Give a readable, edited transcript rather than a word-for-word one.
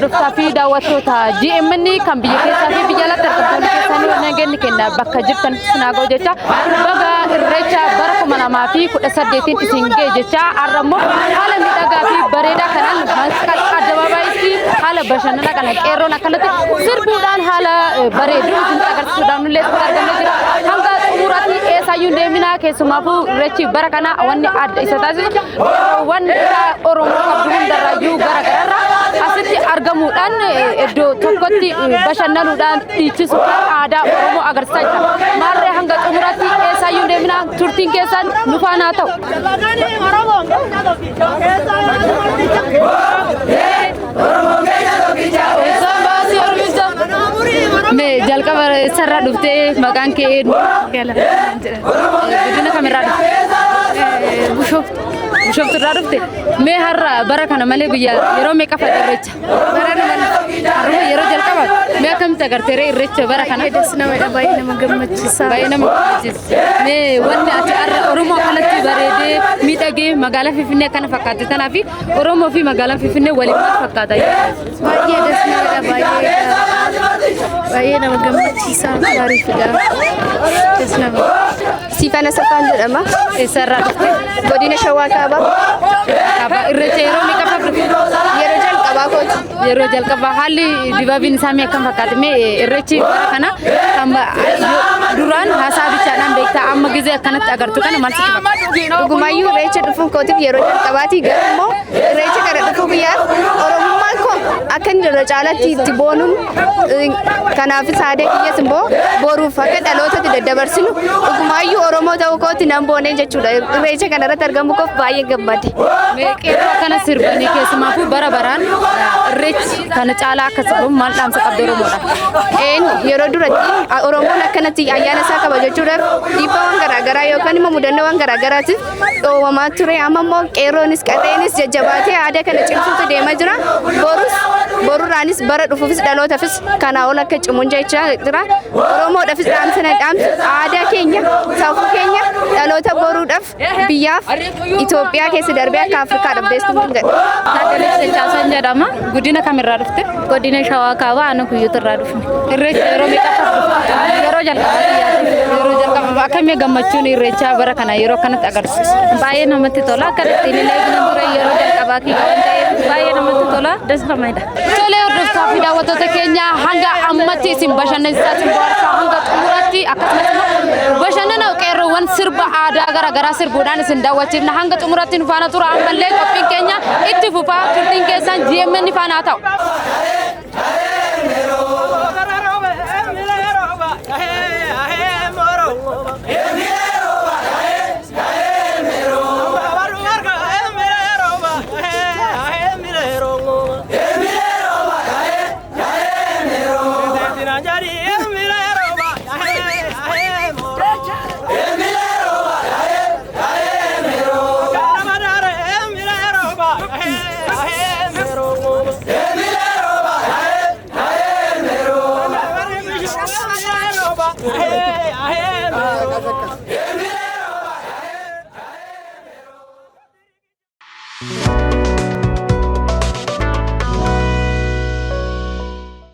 Hordoftaa fi daawwattoota GMN kan biyya keessaa fi biyya alaatti argamtoonni keessanii nageenyi kenna bakka jirtan sinaa ga'u jecha baga irreecha bara 2018n isin ga'e jecha har'a immoo haala miidhagaa fi bareedaa kanaan masqal addabaabaayyitti haala bashannana kana qeerroon akkanatti sirbuudhaan haala bareeduun isin agarsiisuudhaan nullee isin argamee jira. Hanga xumuraatti eessaayyuu hin deeminaa keessumaafuu irreechi bara kana wanni adda isa taasisu qeerroowwan Oromoo qabdu hundarraayyuu gara gararraa asitti argamuudhaan iddoo tokkotti bashannanuudhaan dhiichisuudhaan aadaa Oromoo agarsiisaa jira. Maarree hanga xumuraatti eessaayyuu hin deeminaa turtiin keessan nu faana haa ta'u. Mee jalqaba eessarraa dhuftee maqaan kee eenyu? Godina kamirraa dhufte? Bishooftu. Bishooftu irraa dhufte? Mee har'a bara kana malee guyyaa yeroo meeqa fa'a irreecha? Bara kana har'uma yeroo jalqaba. Mee akkamitti agartee irreecha bara kana? Baay'ee das namadha, baay'ee nama gammachiisa. Baay'ee nama gammachiisa. Mee wanni ati har'a Oromoo akkanatti bareedee miidhagee magaalaa Finfinnee akkana fakkaate tanaa fi Oromoo fi magaalaan Finfinnee waliin maal fakkaata? Baay'ee das namadha, baay'ee baay'ee nama gammachiisa, gaariifidha. Das nama. Siifan Asaffaan jedhama. Eessarraa dhufte? Godina Shawaa Kaabaa. Kaabaa irreecha yeroo meeqaffaaf dhufte? Yeroo jalqabaa kooti. Yeroo jalqabaa haalli dibaabiin isaa mee akkam fakkaate? Mee irreechi bara kana kan duraan haasaa bichaadhaan beektaa amma gizee akkanatti agartu kana maal sitti fakkaata? Dhugumaayyuu irreecha dhufuun kootiif yeroo jalqabaati. Garuu immoo irreecha kana dhufuu guyyaa Oromummaan koo akka inni irra caalatti itti boonuun kanaafis aadaa kiyyas immoo boruuf akka dhalootatti daddabarsinu dhugumaayyuu Oromoo ta'uu kootti nan boonee jechuudha. Irreecha kana irratti argamuu koof baay'ee gammade. Mee qeerroo akkana sirbanii keessumaafuu bara baraan irreechi kana caalaa akka sirbamu maal dhaamsa qabda Oromoodhaaf? Een yeroo duratti Oromoon akkanatti ayyaana isaa kabajachuudhaaf dhiibbaawwan garaagaraa yookaan immoo mudannoowwan garaagaraatiif dhoowwamaa ture. Amma immoo qeerroonis qarreenis jajjabaatee aadaa kana cimsuutu deemaa jira. Borus borurraanis bara dhufuufis dhalootafis kanaa ol akka cimuun jechaa jira. Oromoodhaafis dhaamsa na dhaamsu aadaa keenya safuu keenya dhaloota boruudhaaf biyyaaf Itoophiyaa keessa darbee akka Afrikaadhaaf beestu hin jedha. Taaddalech Dachaasan jedhama. Godina kamirraa dhufte? Godina Shawaa Kaabaa Aanaa Kuyyuutu irraa dhufne. Irreecha yeroo meeqaffaaf dhufte? Yeroo jalqabaatti yaadne. Yeroo jalqabaaf akkamii gammachuun irreechaa bara kana yeroo akkanatti agarsiisu? Baay'ee namatti tola. Akka ittiin illee eegna ture yeroo jalqabaa kiyya waan ta'eef baay'ee namatti tola. Dasfamadha. Tolee hordoftaa fi daawwattoota keenya hanga ammatti isin bashannansiisaa isin bohaarsaa hanga xumuraatti akkasumas immoo bashannana qeerroowwan sirba aadaa gara garaa sirbuudhaan isin daawwachiifna hanga xumuraatti nu faana tura ammallee qophiin keenya itti fufaa turtiin keessan GMN faana haa ta'u.